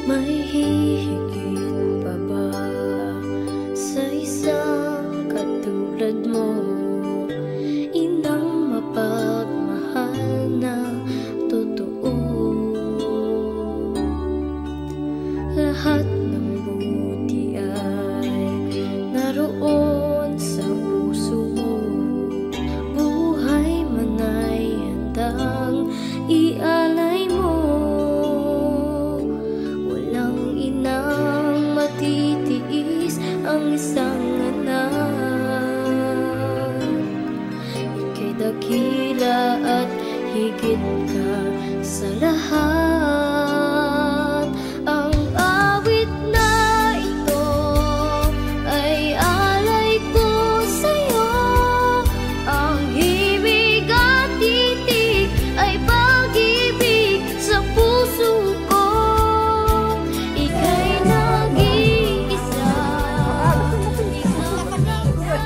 May hihigit pa ba sa isang katulad mo? Inang mapagmahal na totoo. Lahat ng buti ay naroon sa puso mo. Buhay man ay handang ialay mo. Walang inang matitiis ang isang anak. Ika'y dakila at higit ka sa lahat. Ang awit na ito ay alay ko sa'yo. Ang himig at titig ay pag-ibig sa puso ko. Ika'y nag-iisa. Ikaw lang sa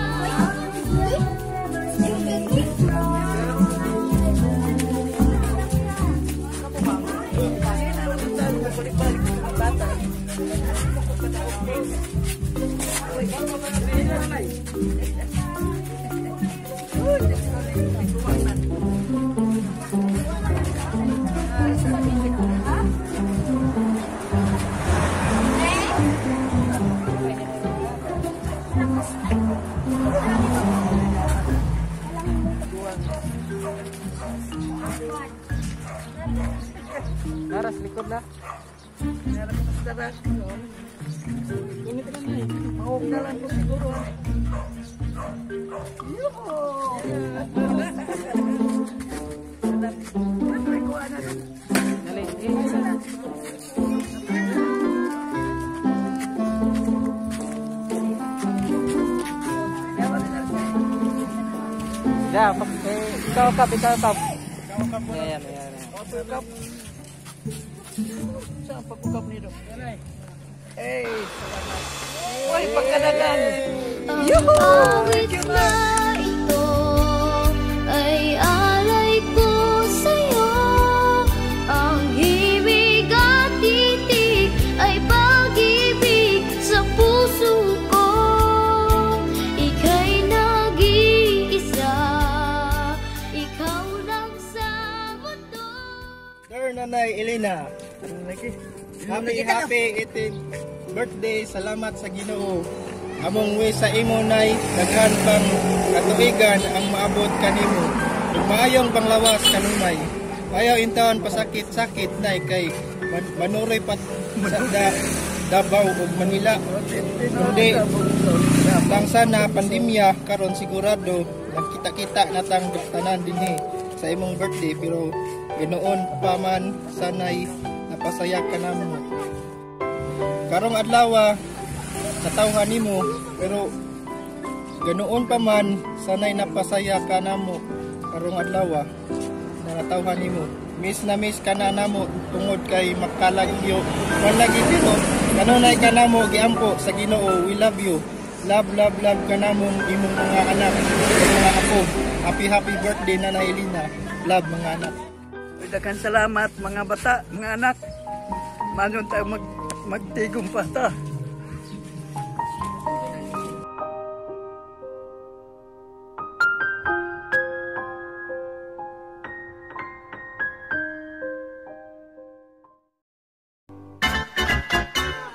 Naras likod na. Ya, ikaw kap, ikaw kap. Ayan, ayan, ayan. Saan pagkukap nito? Hey, salamat. Uy, pagkadagan. Ang awit na ito ay alay ko sa'yo. Ang himig at titig ay pag-ibig sa puso ko. Ika'y nag-iisa, ikaw lang sa mundo. Dear Nanay Elena, happy happy 18th birthday. Salamat sa Ginoo. Among wish sa imo nay, daghan pang katuigan ang maabot kanimo. Ug maayong panglawas kanunay. Ayaw intawon pasakit-sakit nay kay manuroy pat sa Davao ug Manila. Kundi lang sana pandemya karon sigurado nagkita-kita na tang tanan dinhi sa imong birthday, pero ginoon pa man sanay napasaya ka namo. Karong adlaw natawhan nimo, pero ganoon pa man sanay napasaya ka namo. Karong adlaw na natawhan nimo. Miss na miss ka na namo tungod kay makalagyo. Man lagi pero kanunay ka namo giampo sa Ginoo. We love you. Love, love, love ka namong imong mga anak, mga apo. Happy, happy birthday Nanay Elena. Love mga anak. Daghan salamat mga bata, mga anak. Manon tayo magtigong pa ta.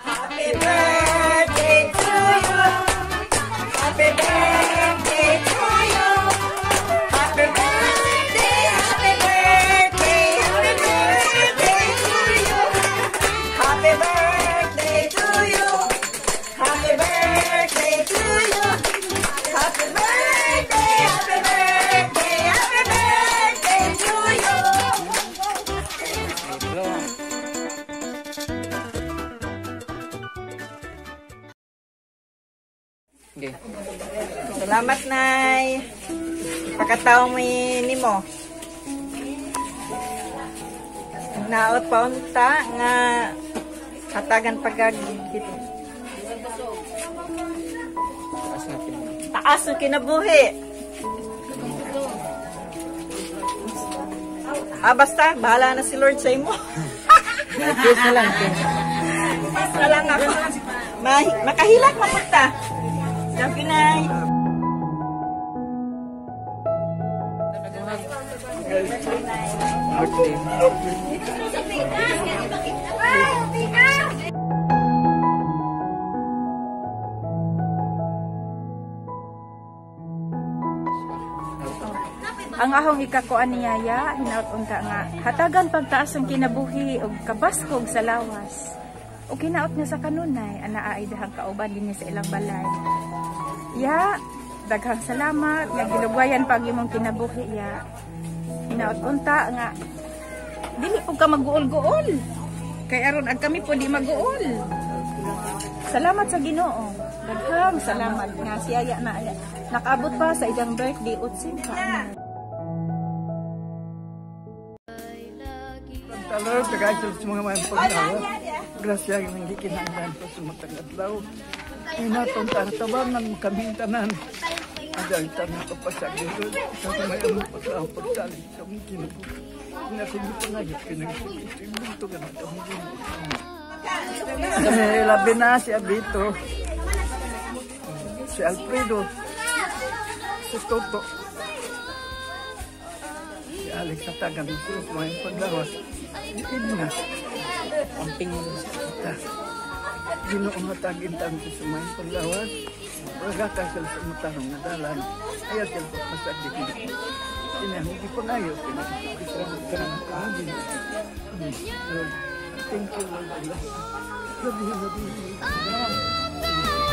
Happy birthday to you. Happy birthday to you. Happy birthday, happy birthday, happy birthday to you. Happy birthday to you. Happy birthday to you. Happy birthday, happy birthday, happy birthday to you. Okay. Salamat, Nay. Pakataw mo nimo. Naot pa unta nga hatagan pagag taas ng kinabuhi. Ah, basta bahala na si Lord sa imo. Kiss na lang, kiss. Na lang ako. Makahilak mapunta. Love you, Nay. Ang ahong ikakuan ni Yaya, hinaut unta nga hatagan pagtaas ang kinabuhi og kabaskog sa lawas. O kinaot nga sa kanunay, anaa ay dahang kauban dinhi sa ilang balay. Ya, daghang salamat nga gilugwayan pag imong kinabuhi ya. Hinaut unta nga dili pud ka maguol-guol. Kay aron ag kami po di maguol. Salamat sa Ginoo. Daghang salamat nga si Yaya na nakaabot pa sa iyang birthday 85. Lord, tagay sa mga mga paglawa. Grasya ang gikinahanglan pa sa matang adlaw. Hinatong tartabangan kaming tanan. Ang tanan kapasag dito. Sa may among paglaw pagsalig sa among kinabuhi. Inasin panayot kinagpagito. Ibunto ka na among Ginoo. Labi na si Abito. Si Alfredo. Si Toto. Si Alex at tagan sila sa mga paglawas. Edna. Amping. Ta. Ginoo matagin tan sa mga paglawas. Pagkaka sila sa matarong nga dalan. Ayaw sila pagpasag di kini. Kinahugi pa ngayo. Lord, thank you, Lord. Love you, love you.